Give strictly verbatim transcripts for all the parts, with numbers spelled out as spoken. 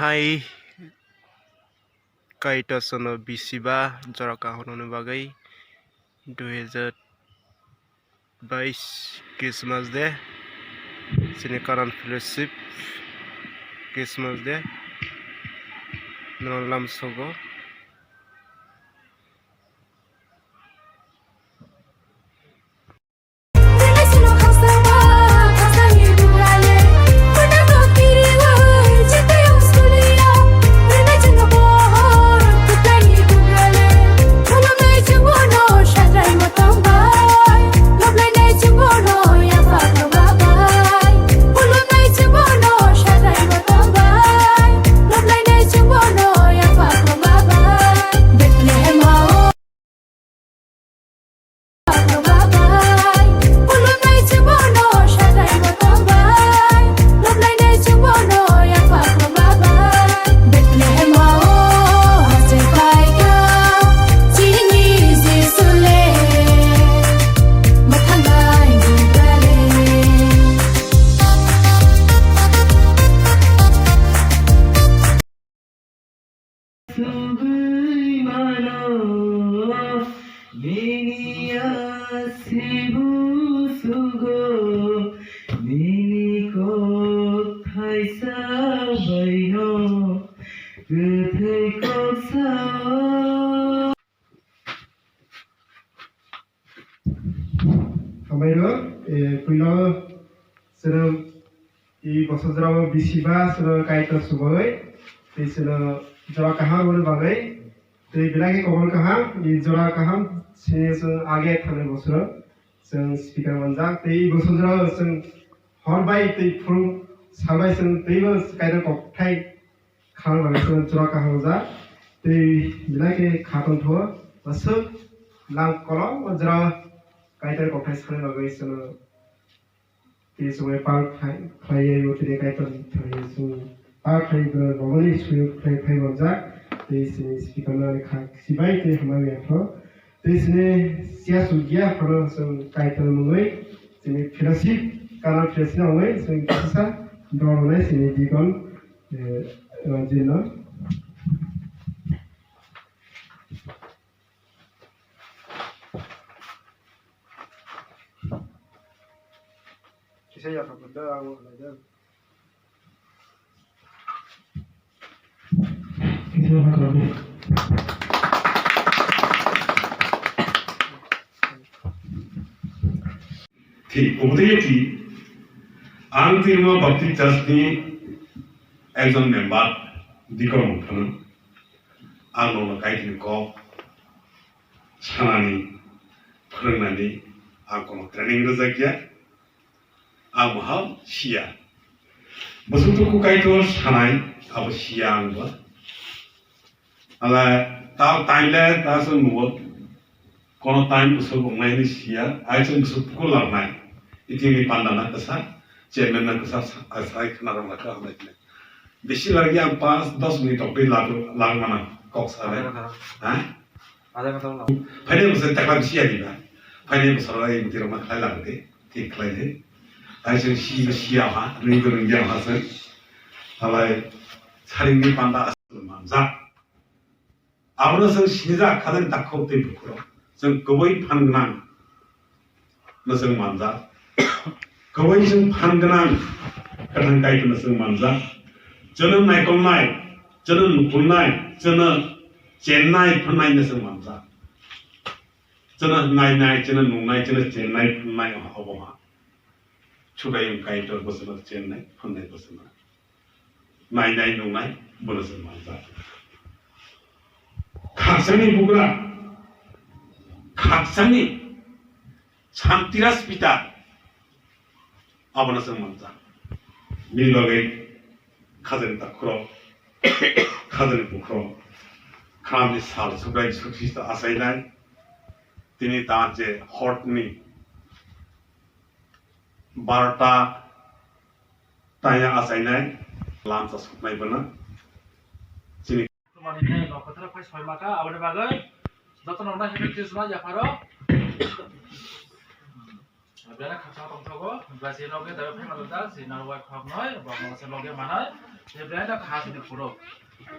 Hai Kaitor sono bisiba jora kahoroni bagwi dui hajar bais Christmas Day, chini Karan Fellowship Christmas Day, nono lamsogo. Sugwi mano nini asibu sugo, nini kok thaisa baino kwthwi kok sao. Hambai rw, eh, puila o chwrwng i bosor jora o bisi ba chwrwng Kaitor subagwi, tei chwrwng jora kaham rwna bagwi, tei belai khe kokol kaham, i jora kaham sini chwng age thangnai bosoro chwng speaker manjak, tei i bosor jora o chwng hor bai tei phuru sal bai chwng teibo Kaitor kokthai khang bai chwng jora kaham rijak, tei belai khe kha tongthogo, aswk lang kolokma jora Kaitor kokthai sanai bagwi chwng tei chwng bai pal khai, khlaiwi bo tini Kaitor thani chwng pal khai bo romani suyo khlai phai manjak, tei chini speaker no ani kha sibai tei hambai ya pho. Tei chini siya sugya phano chwng Kaitor mungwi chini fellowship, Karan fellowship no wngwi chwng kisa dol hwnwi chini deacon, eh, Ranjit no. Kisa yathok da ang lai da. Thik, obodei thik. Ang Tirma Baptist Church ni ekjon member, deacon wng phano. Ang nono Kaitorni kok sanani, phwrwngnani ang kono training rwjakya. Ang bo hao siya. Bwswk tuku Kaitor sanai, abo siya ang bo. Ala ta time le ta se nugo. Kono time bwswk wngnai hinwi siya, ai chwng bwswk tuku labnai. Itini panda na kwsa, chairman na kwsa, sa-, sai khna rwng lakha hamlai tini. Bisi lagi ang pas dos minute rok twi lag-, lag mana kok sa le. Ada kata. Ha? Ada kata ulo. Phainai bwswk takla bisi ya diba. Phainai bwswk rok ai muti rok ma khlai lag de. Thik khlai de. Ai chwng si, si ya ha, rwng rwng ya ha chwng. Halai saring ni panda aswk manjak. Abono chwng sinijak khajani takhuk tei bukhurok. Chwng kwbwi phan gwnang no chwng manjak. Kwbwi chwng phan gwnang kwthang Kaitorno chwng manjak. Chwngno naikolnai, chwngno nukhulnai, chwngno chennai phannaino chwng manjak. Chwngno nainai, chwngno nungnai, chwngno chennai phannai obo ha. Subraiyung Kaitor bwswkno chennai phannai bwswkno. Nainai nungnai bono chwng manjak. Khakchangni bugra, khakchangni Santiraj Pita abono chwng manjak. Bini bagwi khajani takhurok, khajani bukhurok, khamni sal Subrai Jisu Khristo achainai, tini ta je horni barota taya achainai lamsa suknai bono. Chini manine nokha thara phai soi maka, aboni bagwi joto nokna Happy Christmas yapharo. Bera khaksa tongthogo, basi loge dabe phai manjak, si narwai khoknoi, bongno se loge manai. Hebrai da kha sini phuru.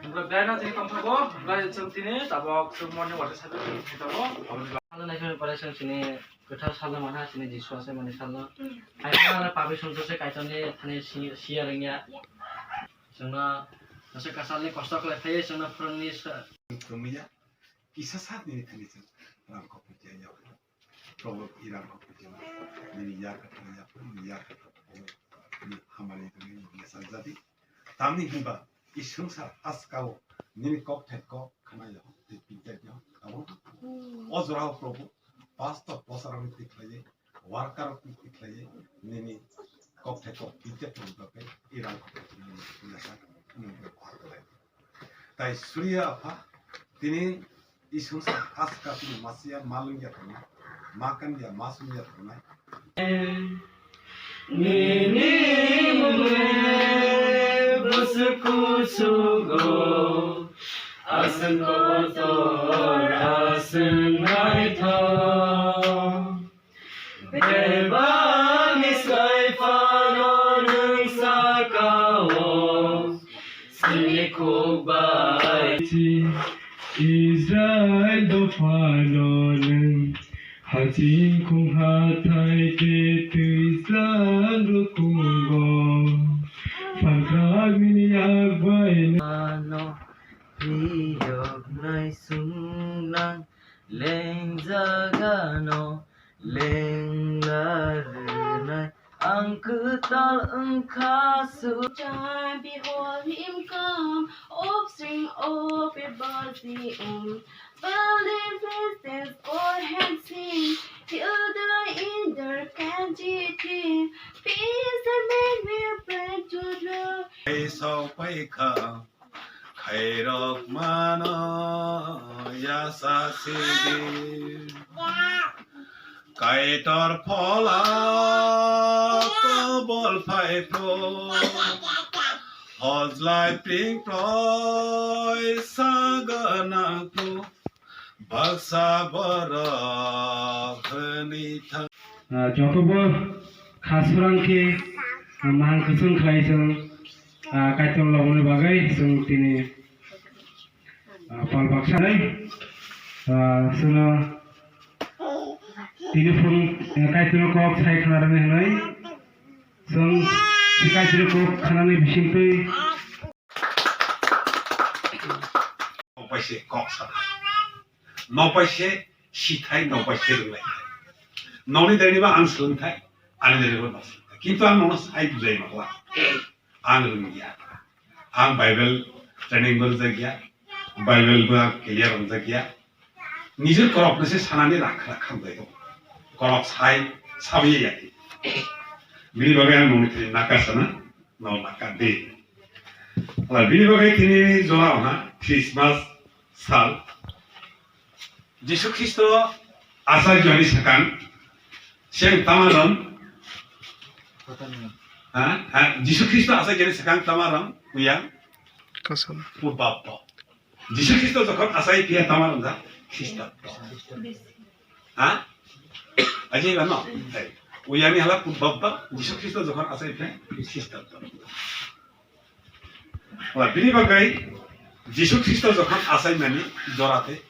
Hebrai da sini tongthogo, hebrai chwng sini tabok chwng morning water sabe sini tongthogo. Aboni ba- Salno naiphai pore chwng sini kwthar salno manha sini Jisu asai mani salno. Hai khana papi songchose Kaitorni thani si-, siya rwngya. Chwngno asai kasalni kosto khlai phaiwi chwngno phwrwngni sa- Tongya, kisa sa nini thani chwng rang kok phutia yao. Probo i rang kok phutia. Nini yar kha thani yao, nini yar kha thani. Nini hamari thani nini yasal jadi. Tamni hinba i swngchar askao nini kok thai kok khana yao, tei pinchak yao. Abo o jorao Probo pastor bosarokni tikhlaiwi, worker rokni tikhlaiwi nini kok thai kok pinchak tong bagwi i rang kok phutia nini yasal nini. Tai Surya Apha, tini i swngchar aska tini masiya malwngya tongnai, makanya masumya tongnai. Nini mungni bwswk kuchugo, aswk kotor, aswk naithok. Bebakni swlai phano nwng saka-o, chini khuk bai. Israil dophano nwng haching khung hathai tei twijlang rukungo. Phalkrakni yak bai. Ano phiyoknai sunglang lengjagano lengla rwnai ang kwtal wngkha su. Child, behold him come, offspring of a virgin womb. Behold the face that God hath seen, he'll dwell in the King's city. Peace and men will pray to the Lord. Ei sok pai kha. Khairok mano yasa sidi. Kaitor phola kobol phai phu. Hojlai pring proi saganang phu. Baksa borok hwnwi thang. Ah, jotobo kha surang khe, ah, mahang kwchwng khlai chwng, ah, Kaitor loboni bagwi chwng tini, ah, pal baksa nai, ah, chwngno tini phung, ah, Kaitorno kok sai khna rwni hwnwi chwng Kaitorni kok khnani bisingtwi. Nopai se kok sana. Nopai se sithai, nopai se rwnglai. Noni dani ba ang swlwngthai, ani dani ba no swlwngthai. Kintu ang nono sai bujai makla. Ang rwngya. Ang Bible training bo rwjakya. Bible bo clear rwjakya. Nijor korok no se sanani rakha rakha bujai. Korok sai sawi ya. Bini bagwi ang noni thani nakar sana. No nakar de. Ala bini bagwi tini jora ha Christmas sal. Jisu Khristo achaijani swkang seng tamaron. Ha? Ha? Jisu Khristo achaijani swkang tamaron uyang. Kosam. Purba bo. Jisu Khristo jokhon achai phiya tamaron ja Khristo. Ha? Aje ba no. Hai. Uyani hala purba bo Jisu Khristo jokhon achai phiya Khristo. Wala bini bagwi Jisu Khristo jokhon achaimani jora tei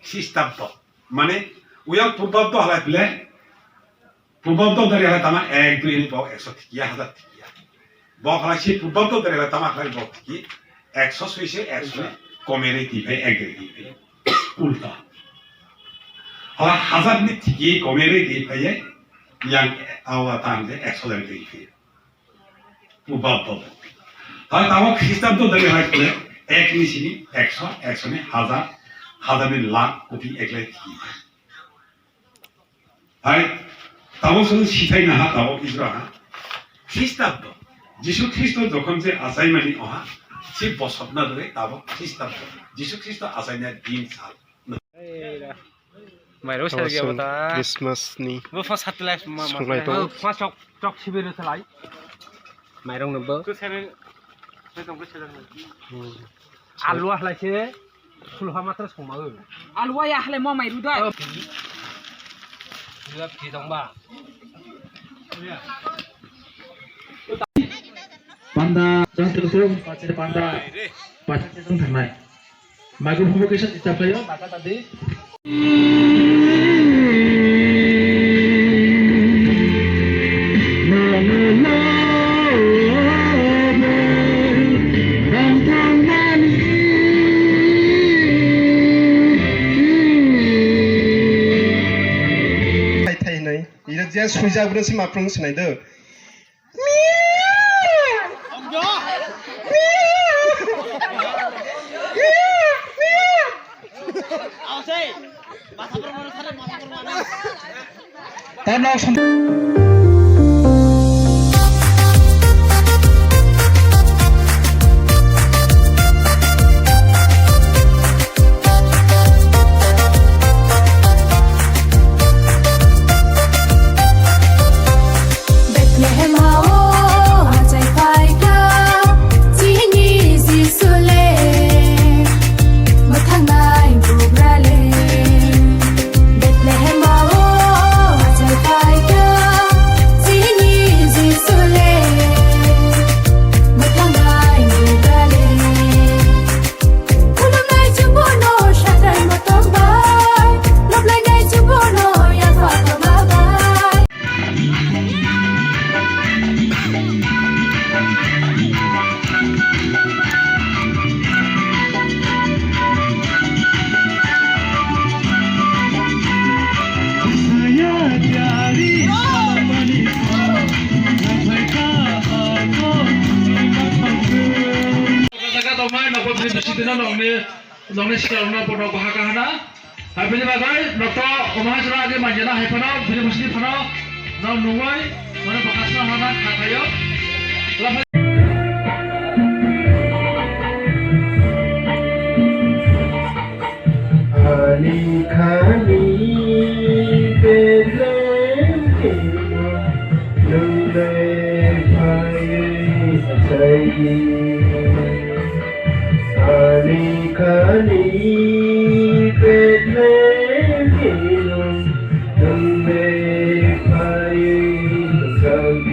Khristabdo. Mane, uyang purba bo halai pile, purba bo dari halai tama ek dui ni bo ekso tikiya, hazar tikiya. Bo halai si purba bo dari halai tama halai bo tiki, ekso sui se ekso ni komere di phai ek dari di phai. Ulta. Halai hazar ni tiki komere di phai ye, yang awa tan de ekso dari di phai. Purba bo. Hai tamo Khristabdo dari hai kule ek ni sini ekso, ekso ni hazar, hazar ni lakh, koti ek lakh ki. Hai tamo sunu sithai na ha tamo Israel ha. Khristabdo. Jisu Khristo jokhon je achaimani oha, si bosot na dore tamo Khristabdo. Jisu Khristo achaina din sal. Mairok sa gya bata. Christmas ni. Bo fa satlas ma ma. Sunglai to. Fa chok chok sibe no thalai. Mairok no bo. Ko sene. Ko tong ko sene. Alwa halai se. Sulha matra songma go. Alwa ya halai mo mairu dai. Ila phi dong ba. Panda. Jang telu telu pachir panda pachir jang thangnai. Magu phumu kisa tita khayo, maka tadi. Thai thai hinai. Ira je suijak bro si maprung sinai do. Bethlehem hao achai phaikha chini Jisu le, mwthangnai bugra le. Bethlehem hao achai phaikha chini Jisu le, mwthangnai bugra le. Khulumnai chwngbono sathai motom bai, loblainai chwngbono yapha tongma bai. Jaga tongmai nokbar bini bisi dina nokni, nokni sikla rokno bono bahaka hana. Hai bini bagwi nokto omo hai sura age manjana hai phano bini bisi phano nok nungwi mane bahasna hana kha khayo. Ani khani Bethlehem hino, nwng le phaiwi achai. Ani khani Bethlehem hino, nwng le phaiwi achai.